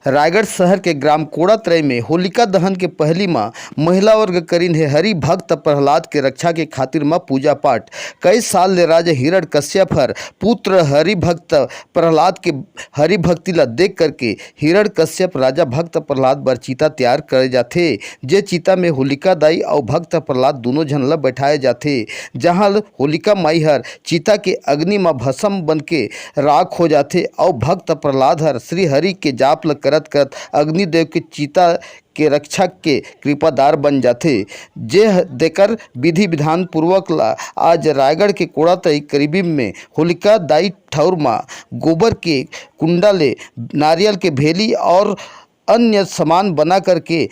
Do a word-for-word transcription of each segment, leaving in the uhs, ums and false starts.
रायगढ़ शहर के ग्राम कोड़ातरई में होलिका दहन के पहली म महिला वर्ग करिन हे हरि भक्त प्रहलाद के रक्षा के खातिर म पूजा पाठ। कई साल ले राजा हिरण कश्यप हर पुत्र हरि भक्त प्रहलाद के हरि भक्ति ला देख करके हिरण कश्यप राजा भक्त प्रहलाद बर चिता तैयार करे जाथे, जे चिता में होलिका दाई अउ भक्त प्रहलाद दोनों झन ला बैठाए जाथे, जहां होलिका माई हर चिता के अग्नि म भस्म बन के राख हो जाथे अउ भक्त प्रहलाद हर श्री हरि के जाप ल करत करत अग्निदेव के चिता के रक्षा के कृपादार बन जाथे। जे ह-, देकर विधि विधान पूर्वक ला आज रायगढ़ के कोड़ातई करीबी में होलिका दाई ठौर म गोबर के कुंडा ले नारियल के भेली और अन्य सामान बना करके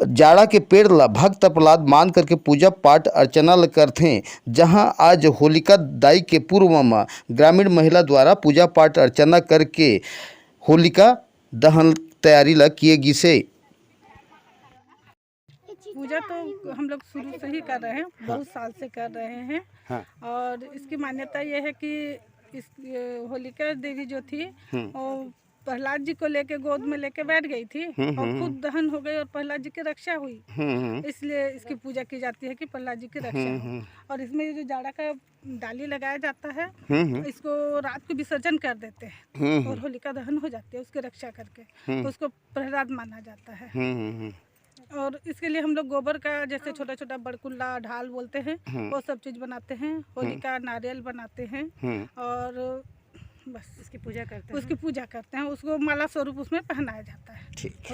जाड़ा के पेड़ ला भक्त प्रहलाद मान करके पूजा पाठ अर्चना ल करथे, जहां आज होलिका दाई के पूर्व म ग्रामीण महिला द्वारा पूजा पाठ अर्चना करके होलिका दहन तैयारी ला किए गिसे। पूजा तो हम लोग शुरू से ही कर रहे हैं, बहुत साल से कर रहे हैं। हाँ। और इसकी मान्यता ये है कि इस ये होलिका देवी जो थी, हम्म। वो प्रहलाद जी को लेके, गोद में लेके बैठ गई थी हम्म, और हम्म। खुद दहन हो गई और प्रहलाद जी की रक्षा हुई, हम्म, हम्म। इसलिए इसकी पूजा की जाती है कि प्रहलाद जी की रक्षा हम्म, हो। हम्म। और इसमें ये जो जाड़ा का डाली लगाया जाता है, हम्म, हम्म। इसको रात को विसर्जन कर देते हैं हम्म, और हम्म। होलिका दहन हो जाती है उसकी रक्षा करके। हम्म। तो उसको प्रहलाद माना जाता है। हम्म, हम्म, हम्म। और इसके लिए हम लोग गोबर का, जैसे छोटा छोटा बड़कुल्ला, ढाल बोलते हैं, हम्म। वो सब चीज बनाते हैं। होलिका नारियल बनाते हैं हम्म। और बस उसकी पूजा करते हैं। उसकी पूजा करते हैं, उसको माला स्वरूप उसमें पहनाया जाता है। ठीक।